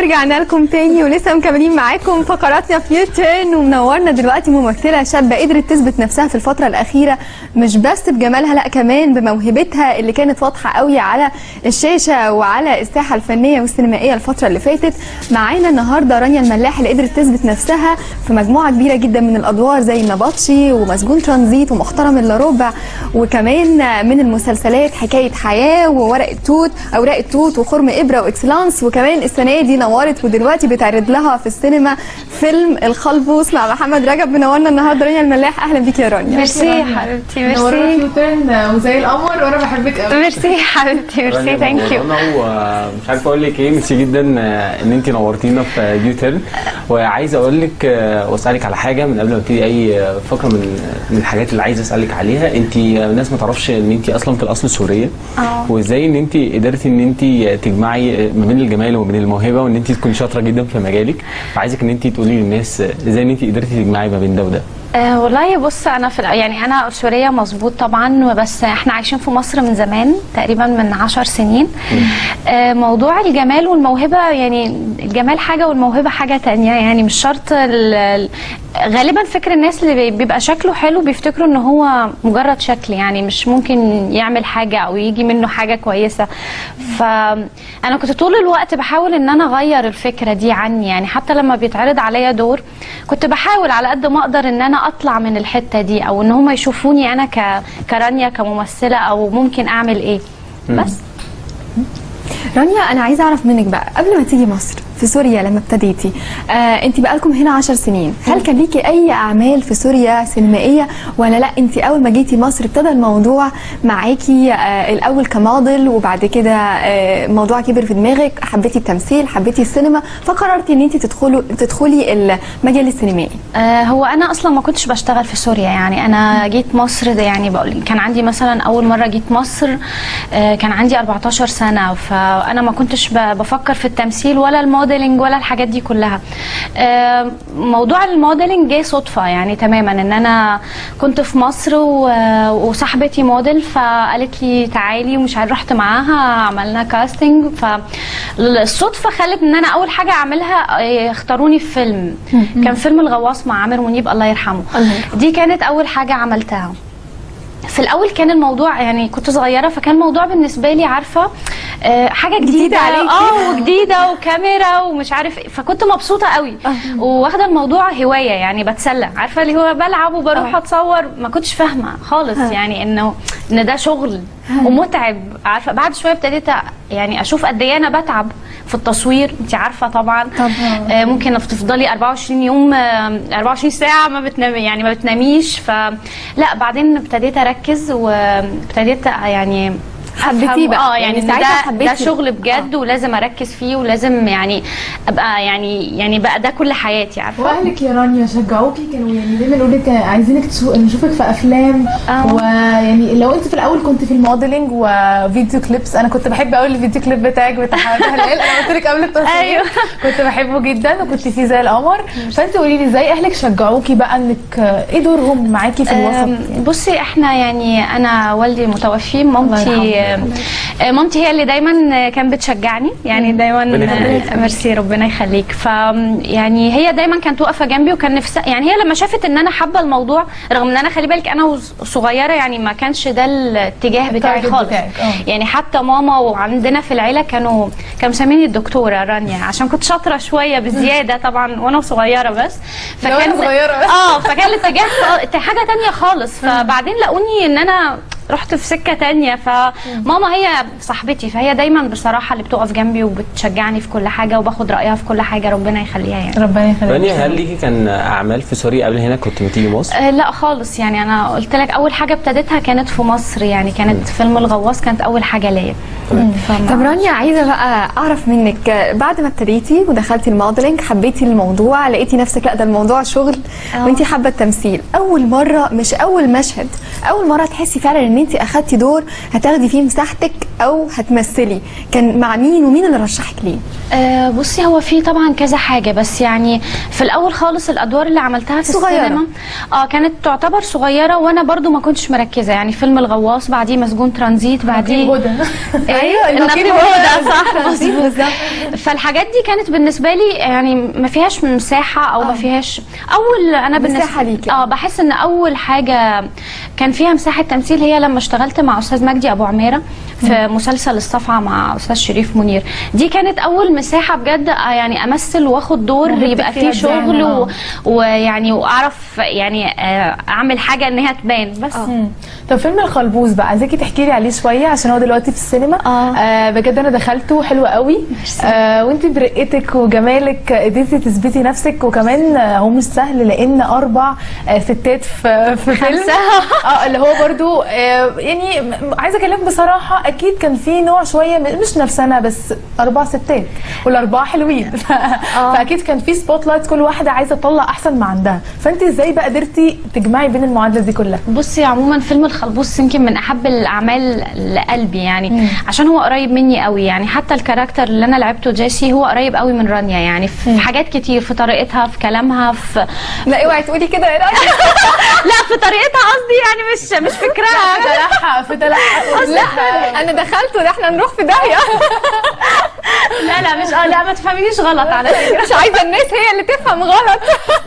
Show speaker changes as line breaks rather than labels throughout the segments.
ورجعنا لكم تاني ولسه مكملين معاكم فقراتنا في U-Turn. ومنورنا دلوقتي ممثلة شابه قدرت تثبت نفسها في الفترة الاخيرة، مش بس بجمالها، لا كمان بموهبتها اللي كانت واضحة قوي على الشاشة وعلى الساحة الفنية والسينمائيه الفترة اللي فاتت. معانا النهارده رانيا الملاح اللي قدرت تثبت نفسها في مجموعة كبيرة جدا من الادوار زي النبطشي ومسجون ترانزيت ومحترم الا ربع، وكمان من المسلسلات حكاية حياة وورق التوت، اوراق التوت، وخرم ابره واكسلانس. وكمان السنة دي نورت ودلوقتي بتعرض لها في السينما فيلم الخلبوس مع محمد رجب. منورنا النهارده رانيا الملاح، اهلا بيك يا رانيا.
ميرسي يا حبيبتي.
نورتي
ميرسي.
U-Turn وزي القمر، وانا بحبك قوي.
ميرسي يا حبيبتي، ميرسي، thank you.
ومش عارفه اقول لك ايه، ميرسي جدا ان انت نورتينا في U-Turn. وعايز اقول لك واسالك على حاجة من قبل ما ابتدي اي فقره من الحاجات اللي عايز اسالك عليها. انت الناس ما تعرفش ان انت اصلا في الاصل سوريه، وازاي ان انت قدرتي ان انت تجمعي ما بين الجمال وما بين الموهبة وان انت تكوني شاطرة جدا في مجالك. فعايزك ان انت تقولي للناس ازاي ان انت قدرتي تجمعي ما بين ده وده.
والله بص، انا في يعني انا سورية مظبوط طبعا، بس احنا عايشين في مصر من زمان، تقريبا من 10 سنين. موضوع الجمال والموهبه، يعني الجمال حاجة والموهبه حاجة تانية، يعني مش شرط. غالبا فكر الناس اللي بيبقى شكله حلو بيفتكروا ان هو مجرد شكل، يعني مش ممكن يعمل حاجة او يجي منه حاجة كويسه. فانا كنت طول الوقت بحاول ان انا اغير الفكرة دي عني، يعني حتى لما بيتعرض عليا دور كنت بحاول على قد ما اقدر ان انا اطلع من الحتة دي، او ان هم يشوفوني انا كرانيا كممثله او ممكن اعمل ايه بس.
رانيا، انا عايزه اعرف منك بقى، قبل ما تيجي مصر في سوريا لما ابتديتي، انت بقالكم هنا 10 سنين، هل كان ليكي اي اعمال في سوريا سينمائية ولا لا؟ انت اول ما جيتي مصر ابتدى الموضوع معاكي الاول كموديل، وبعد كده موضوع كبر في دماغك، حبيتي التمثيل، حبيتي السينما، فقررتي ان انت تدخلي المجال السينمائي؟
هو انا اصلا ما كنتش بشتغل في سوريا، يعني انا جيت مصر ده يعني بقول كان عندي مثلا، اول مرة جيت مصر كان عندي 14 سنه، فانا ما كنتش بفكر في التمثيل ولا ال modeling ولا الحاجات دي كلها. موضوع ال modeling جه صدفة يعني تماما، ان انا كنت في مصر وصاحبتي موديل فقالت لي تعالي ومش عارف، رحت معاها عملنا casting، فالصدفه خلت ان انا اول حاجة اعملها اختاروني في فيلم، كان فيلم الغواص مع عامر منيب الله يرحمه.
الله يرحمه.
دي كانت اول حاجة عملتها. في الاول كان الموضوع يعني كنت صغيره، فكان الموضوع بالنسبة لي عارفه حاجة جديدة
جديدة عليكي.
وجديدة وكاميرا ومش عارف إيه، فكنت مبسوطة قوي وواخده الموضوع هوايه، يعني بتسلى، عارفه اللي هو بلعب وبروح اتصور. ما كنتش فاهمه خالص يعني ان ده شغل ومتعب. عارفه بعد شوية ابتديت يعني اشوف قد ايه انا بتعب في التصوير، انت عارفه طبعا.
طبعاً.
ممكن تفضلي 24 يوم، 24 ساعة ما بتنامي، يعني ما بتناميش. فلا بعدين ابتديت اركز وابتديت يعني
حبيتيه
أفهم-
بقى.
يعني
يعني
إن
ساعتها
ده
حبيتي.
شغل بجد ولازم اركز فيه ولازم يعني ابقى يعني بقى ده كل حياتي، عارفه.
واهلك يا رانيا شجعوكي؟ كانوا يعني دايما يقولوا لك عايزينك نشوفك في افلام؟ ويعني لو انت في الاول كنت في ال modeling و video clips، انا كنت بحب قوي الفيديو كليب بتاعك بتاع حمادة هلال، انا قلت لك قبل التصوير. كنت بحبه جدا وكنت فيه زي القمر. فانت قولي لي ازاي اهلك شجعوكي بقى، انك ايه دورهم معاكي في الوسط يعني؟
بصي، احنا يعني انا والدي متوفي، مامتي مامتي هي اللي دايما كانت بتشجعني، يعني دايما
ربنا يخليك.
ميرسي، ربنا يخليك. ف يعني هي دايما كانت واقفة جنبي وكان نفسها، يعني هي لما شافت ان انا حابة الموضوع، رغم ان انا خلي بالك انا صغيرة يعني ما كانش ده الاتجاه بتاعي
ال target
خالص.
بتاعك،
يعني حتى ماما وعندنا في العيلة كانوا مسميني الدكتورة رانيا عشان كنت شاطرة شوية بزيادة طبعا وانا صغيره، بس
لو أنا صغيرة بس.
فكان الاتجاه حاجة تانية خالص. فبعدين لقوني ان انا رحت في سكة تانية، فماما هي صاحبتي، فهي دايما بصراحة اللي بتقف جنبي وبتشجعني في كل حاجة وباخد رايها في كل حاجه، ربنا يخليها يعني.
ربنا يخليك.
رانيا، هل ليكي كان اعمال في سوريا قبل هنا كنت بتيجي مصر؟
لا خالص، يعني انا قلت لك اول حاجة ابتديتها كانت في مصر، يعني كانت فيلم الغواص، كانت اول حاجة ليا.
طب رانيا، عايزه بقى اعرف منك، بعد ما ابتديتي ودخلتي ال modeling، حبيتي الموضوع، لقيتي نفسك لا ده الموضوع شغل وانتي حابة التمثيل، اول مره، مش اول مشهد، اول مرة تحسي فعلا ان ان انت اخدتي دور هتاخدي فيه مساحتك او هتمثلي، كان مع مين ومين اللي رشحك ليه؟
بصي هو في طبعا كذا حاجة، بس يعني في الاول خالص الادوار اللي عملتها في
صغيرة.
السينما كانت تعتبر صغيرة، وانا برضو ما كنتش مركزه. يعني فيلم الغواص، بعديه مسجون ترانزيت، بعديه
هدى.
ايوه
النقيب
النقيب
هدى.
هدى، صح مظبوط. فالحاجات دي كانت بالنسبة لي يعني ما فيهاش مساحة او ما فيهاش اول انا بالنسبة
مساحة ليكي.
بحس ان اول حاجة كان فيها مساحة تمثيل هي لما اشتغلت مع استاذ مجدي ابو عميرة في مسلسل الصفعه مع استاذ شريف منير. دي كانت اول مساحة بجد يعني امثل واخد دور يبقى
فيها
فيه
تبان،
شغل ويعني واعرف يعني اعمل حاجة ان هي تبان بس.
طب فيلم الخلبوز بقى عايزاكي تحكي لي عليه شوية عشان هو دلوقتي في السينما. بجد انا دخلته حلو قوي. وانت برقتك وجمالك قدرتي تثبتي نفسك، وكمان هو مش سهل لان 4 ستات في فيلم
5.
اللي هو برضو يعني عايزه اكلمك بصراحة، اكيد كان في نوع شوية مش نفسنا، بس 4 ستات والاربعة حلوين. فاكيد كان في spotlight، كل واحدة عايزه تطلع احسن ما عندها. فانت ازاي بقى قدرتي تجمعي بين المعادلة دي كلها؟
بصي عموما فيلم الخلبوس يمكن من احب الاعمال لقلبي، يعني عشان هو قريب مني قوي. يعني حتى ال character اللي انا لعبته جيسي هو قريب قوي من رانيا، يعني في حاجات كتير، في طريقتها، في كلامها، في
لا اوعي تقولي كده يا رانيا.
لا في طريقتها قصدي، يعني مش فكرها.
دلعها في دلعها.
لا انا دخلت وده احنا نروح في داهية.
لا لا مش لا ما تفهمينيش غلط على فكرة،
مش عايزه الناس هي اللي تفهم غلط.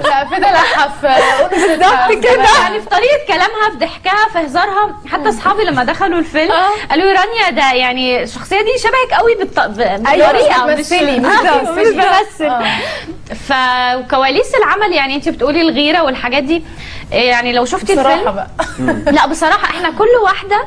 لا في دلعها في
بالظبط كده.
يعني في طريقه كلامها، في ضحكها، في هزارها. حتى اصحابي لما دخلوا الفيلم قالوا لي رانيا ده يعني الشخصية دي شبهك قوي بالطريقة،
مش بتمثلي،
مش بمثل. فكواليس العمل يعني انت بتقولي الغيرة والحاجات دي، يعني لو شفتي
بصراحة
الفيلم
بقى.
لا بصراحة احنا كل واحدة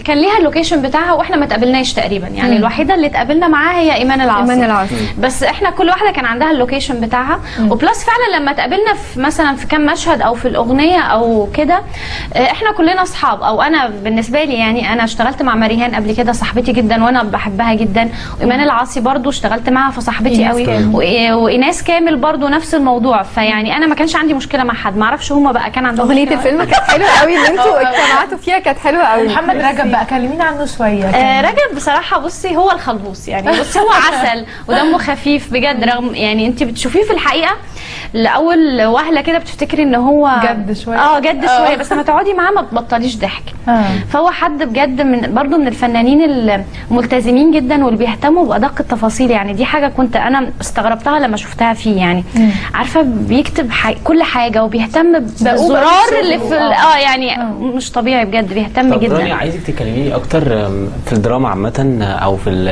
كان ليها ال location بتاعها، واحنا ما اتقابلناش تقريبا. يعني الوحيدة اللي اتقابلنا معاها هي ايمان العاصي.
ايمان العاصي.
بس احنا كل واحدة كان عندها ال location بتاعها. و plus فعلا لما اتقابلنا في مثلا في كام مشهد او في الاغنية او كده، احنا كلنا اصحاب. او انا بالنسبة لي يعني انا اشتغلت مع مريهان قبل كده، صاحبتي جدا وانا بحبها جدا. وايمان العاصي برضو اشتغلت معاها فصاحبتي قوي. وايناس كامل برضو نفس الموضوع. فيعني انا ما كانش عندي مشكلة مع حد، ما اعرفش هما بقى كان عندهم
اغنية
مشكلة.
الفيلم كانت حلوة قوي اللي انتوا اجتمعتوا فيها، كانت حلوة قوي.
محمد رجب بقى كلمينا عنه شوية.
رجب بصراحة بصي هو الخلبوس، يعني بصي هو عسل ودمه خفيف بجد. رغم يعني انت بتشوفيه في الحقيقة لاول وهله كده بتفتكري ان هو
جد شوية.
جد شوية، بس لما تقعدي معاه ما بتبطليش ضحك. فهو حد بجد من برضه من الفنانين الملتزمين جدا واللي بيهتموا بادق التفاصيل. يعني دي حاجة كنت انا استغربتها لما شفتها فيه. يعني عارفه بيكتب كل حاجة وبيهتم بالزرار اللي في يعني مش طبيعي بجد، بيهتم
طب
جدا.
رانيا عايزك تكلميني اكتر في الدراما عامة او في ال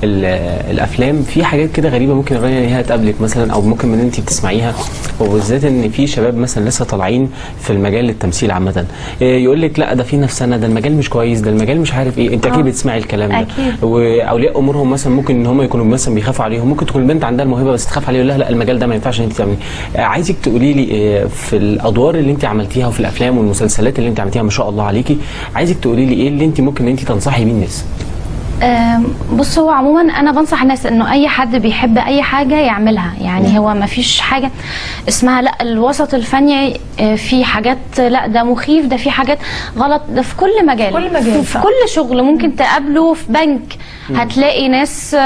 ال الافلام. في حاجات كده غريبة ممكن رانيا هي تقابلك مثلا، او ممكن من انت بتسمعيها، وبالذات ان في شباب مثلا لسه طالعين في المجال التمثيل عامة، يقول لك لا ده في نفسنا، ده المجال مش كويس، ده المجال مش عارف ايه. انت اكيد بتسمعي الكلام ده.
أكيد.
واولياء امورهم مثلا ممكن ان هم يكونوا مثلا بيخافوا عليهم، ممكن تكون البنت عندها الموهبة بس تخاف عليه، يقول لها لا المجال ده ما ينفعش ان انت تعمليه. عايزك تقولي لي في الادوار اللي انت عملتيها وفي الافلام والمسلسلات اللي انت عملتيها ما شاء الله عليكي، عايزك تقولي لي ايه اللي انت ممكن ان انت تنصحي بيه الناس؟
بص هو عموما انا بنصح الناس انه اي حد بيحب اي حاجة يعملها. يعني هو ما فيش حاجة اسمها لا الوسط الفني في حاجات لا ده مخيف، ده في حاجات غلط، ده في كل مجال،
كل مجال،
في كل شغل ممكن تقابله. في بنك هتلاقي ناس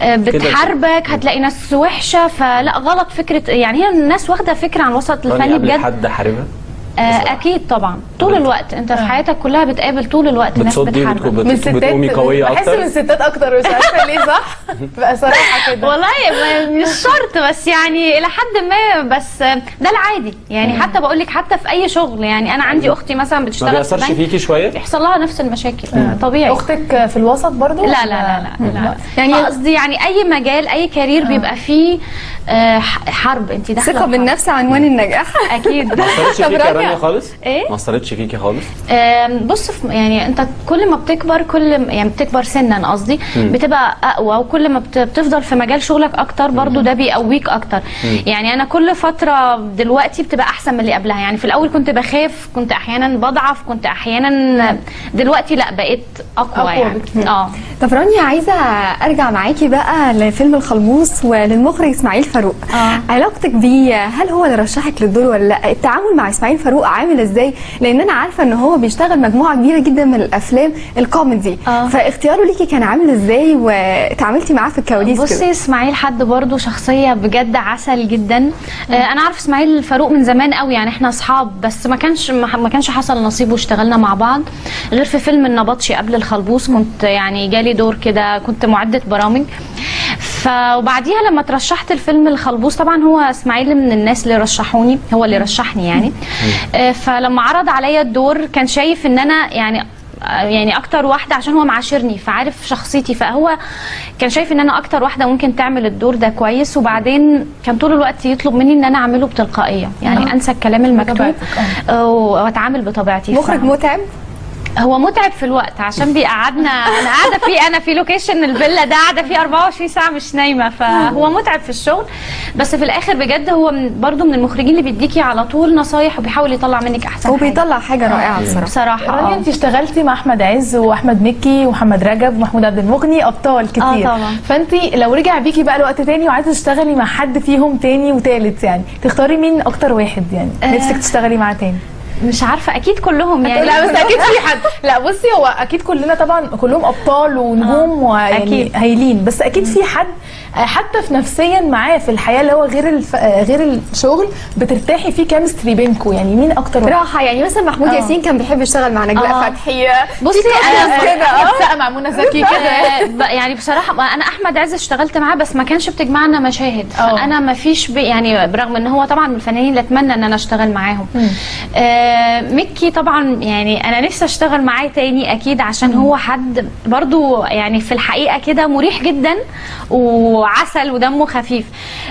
بتحاربك، هتلاقي ناس وحشة. فلا غلط فكرة، يعني هي الناس واخده فكرة عن الوسط الفني بجد.
حد حاربها؟
اكيد طبعا طول الوقت انت في حياتك كلها بتقابل طول الوقت ناس بتحاربك.
من الستات
بتقومي قوية اكتر.
بحس من الستات اكتر، مش عارفه ليه. صح بقى صراحة كده
والله مش شرط، بس يعني الى حد ما، بس ده العادي يعني. حتى بقول لك حتى في اي شغل، يعني انا عندي اختي مثلا بتشتغل
ما بيأثرش فيكي شوية؟
بيحصل لها نفس المشاكل. طبيعي.
اختك في الوسط برضو؟
لا لا لا لا, لا. يعني قصدي يعني اي مجال اي career بيبقى فيه حرب، انت داخله
ثقة بالنفس عنوان النجاح.
اكيد.
ما اثرتش فيكي يا رانيا خالص؟
ايه؟
ما اثرتش فيكي خالص؟
بص يعني انت كل ما بتكبر، كل يعني بتكبر سنا قصدي، بتبقى اقوى، وكل ما بتفضل في مجال شغلك اكتر برضو ده بيقويك اكتر. يعني انا كل فترة دلوقتي بتبقى احسن من اللي قبلها. يعني في الاول كنت بخاف، كنت احيانا بضعف، كنت احيانا، دلوقتي لا بقيت اقوى يعني.
طب رانيا عايزه ارجع معاكي بقى لفيلم الخلبوس وللمخرج اسماعيل فاروق. علاقتك بيه، هل هو اللي رشحك للدور ولا لا؟ التعامل مع اسماعيل فاروق عامل ازاي؟ لان انا عارفه ان هو بيشتغل مجموعة كبيرة جدا من الافلام الكوميدي. فاختياره ليكي كان عامل ازاي وتعاملتي معاه في الكواليس؟
بصي اسماعيل حد برضو شخصية بجد عسل جدا. انا عارف اسماعيل فاروق من زمان قوي، يعني احنا اصحاب، بس ما كانش حصل نصيب واشتغلنا مع بعض غير في فيلم النبطشي قبل الخلبوس. كنت يعني جالي دور كده، كنت معده برامج. وبعديها لما ترشحت الفيلم الخلبوس، طبعا هو اسماعيل من الناس اللي رشحوني، هو اللي رشحني يعني. فلما عرض عليا الدور كان شايف ان انا يعني اكتر واحدة، عشان هو معاشرني فعارف شخصيتي، فهو كان شايف ان انا اكتر واحدة ممكن تعمل الدور ده كويس. وبعدين كان طول الوقت يطلب مني ان انا اعمله بتلقائيه، يعني انسى الكلام المكتوب واتعامل بطبيعتي.
مخرج متعب؟
هو متعب في الوقت عشان بيقعدنا، انا قاعدة فيه، انا في location الفيلا ده قاعدة فيه 24 ساعة مش نايمة، فهو متعب في الشغل، بس في الاخر بجد هو برضو من المخرجين اللي بيديكي على طول نصايح وبيحاول يطلع منك احسن حاجة،
وبيطلع حاجة رائعة
بصراحة.
رانيا انت اشتغلتي مع احمد عز واحمد مكي ومحمد رجب ومحمود عبد المغني، ابطال كتير.
طبعا.
فانت لو رجع بيكي بقى الوقت تاني وعايزه تشتغلي مع حد فيهم تاني وتالت، يعني تختاري مين اكتر واحد يعني نفسك تشتغلي معاه تاني؟
مش عارفه، اكيد كلهم يعني.
لا بس اكيد في حد. لا بصي هو اكيد كلنا طبعا كلهم ابطال ونجوم ويعني هايلين، بس اكيد في حد حتى في نفسيا معاه في الحياة اللي هو غير غير الشغل بترتاحي فيه، chemistry بينكم، يعني مين اكتر واحد؟
راحة يعني مثلا محمود ياسين كان بيحب يشتغل مع نجلاء فتحي.
بصي انا
كده مع منى زكي كده
يعني بصراحة انا احمد عز اشتغلت معاه بس ما كانش بتجمعنا مشاهد، فانا ما فيش يعني برغم ان هو طبعا من الفنانين اللي اتمنى ان انا اشتغل معاهم. مكي طبعا يعني انا نفسي اشتغل معاه تاني اكيد، عشان هو حد برضو يعني في الحقيقة كده مريح جدا وعسل ودمه خفيف.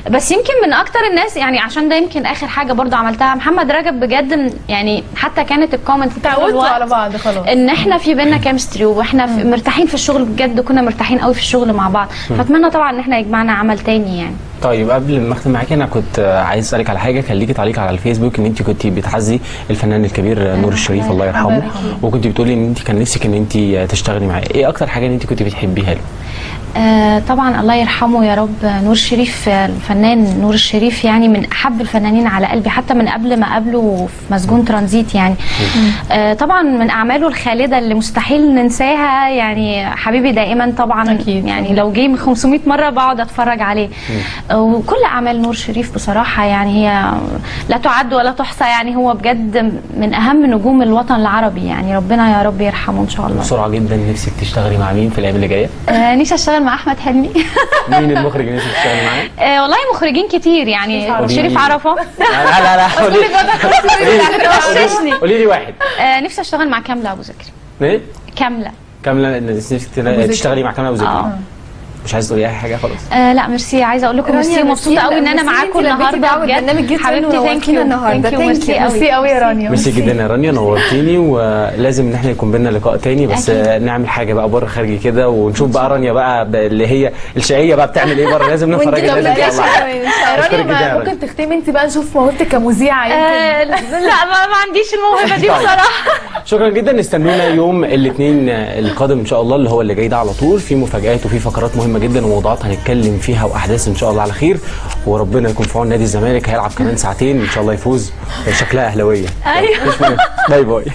بس يمكن من اكتر الناس يعني، عشان ده يمكن اخر حاجة برضو عملتها، محمد رجب بجد يعني حتى كانت ال comment
تعودتوا على بعض خلاص،
ان احنا في بينا chemistry واحنا مرتاحين في الشغل بجد، كنا مرتاحين قوي في الشغل مع بعض. فاتمنى طبعا ان احنا يجمعنا عمل تاني يعني.
طيب قبل ما اختم معاكي انا كنت عايز اسالك على حاجة. كان ليكي تعليق على الفيسبوك ان انت كنت بتعزي الفنان الكبير نور الشريف الله يرحمه، وكنت بتقولي ان انت كان نفسك ان انت تشتغلي معاه. ايه اكتر حاجة ان انت كنت بتحبيها له؟
طبعا الله يرحمه يا رب، نور الشريف، الفنان نور الشريف يعني من احب الفنانين على قلبي، حتى من قبل ما اقابله في مسجون ترانزيت يعني. طبعا من اعماله الخالدة اللي مستحيل ننساها يعني حبيبي دائما طبعا أكيد. يعني لو جه 500 مرة بقعد اتفرج عليه. وكل اعمال نور شريف بصراحة يعني هي لا تعد ولا تحصى، يعني هو بجد من اهم نجوم الوطن العربي يعني، ربنا يا رب يرحمه ان شاء الله.
بسرعة جدا، نفسك تشتغلي مع مين في الايام اللي جاية؟
نفسي اشتغل مع احمد حلمي.
مين المخرج اللي نفسك تشتغلي معاه؟
والله مخرجين كتير يعني، شريف عرفه.
لا لا لا قولي لي واحد.
نفسي اشتغل مع كاملة ابو ذكري.
ايه؟
كاملة.
كاملة نفسك تشتغلي مع كاملة ابو ذكري. مش عايزه تقولي اي حاجة خالص؟
لا ميرسي، عايزه اقول لكم ميرسي، مبسوطة قوي ان انا معاكم النهارده
بجد
حبيبتي. thank you
النهارده،
thank you،
ميرسي قوي يا رانيا.
ميرسي جدا يا رانيا، نورتيني، ولازم ان احنا يكون بينا لقاء تاني، بس نعمل حاجة بقى بره خارجي كده، ونشوف بقى رانيا بقى اللي هي الشقيه بقى بتعمل ايه بره، لازم نفرج الناس ان شاء الله.
رانيا ممكن تختمي انت بقى، نشوف موهبتك كمذيعه يمكن.
لا ما عنديش الموهبة دي بصراحة.
شكرا جدا، استنونا يوم الاثنين القادم ان شاء الله، اللي هو اللي جاي ده على طول، في مفاجآت وفي فقرات مهمة جدا وموضوعات هنتكلم فيها واحداث ان شاء الله على خير، وربنا يكون في عون نادي الزمالك، هيلعب كمان ساعتين ان شاء الله يفوز، شكلها اهلاويه.
ايوه
bye bye.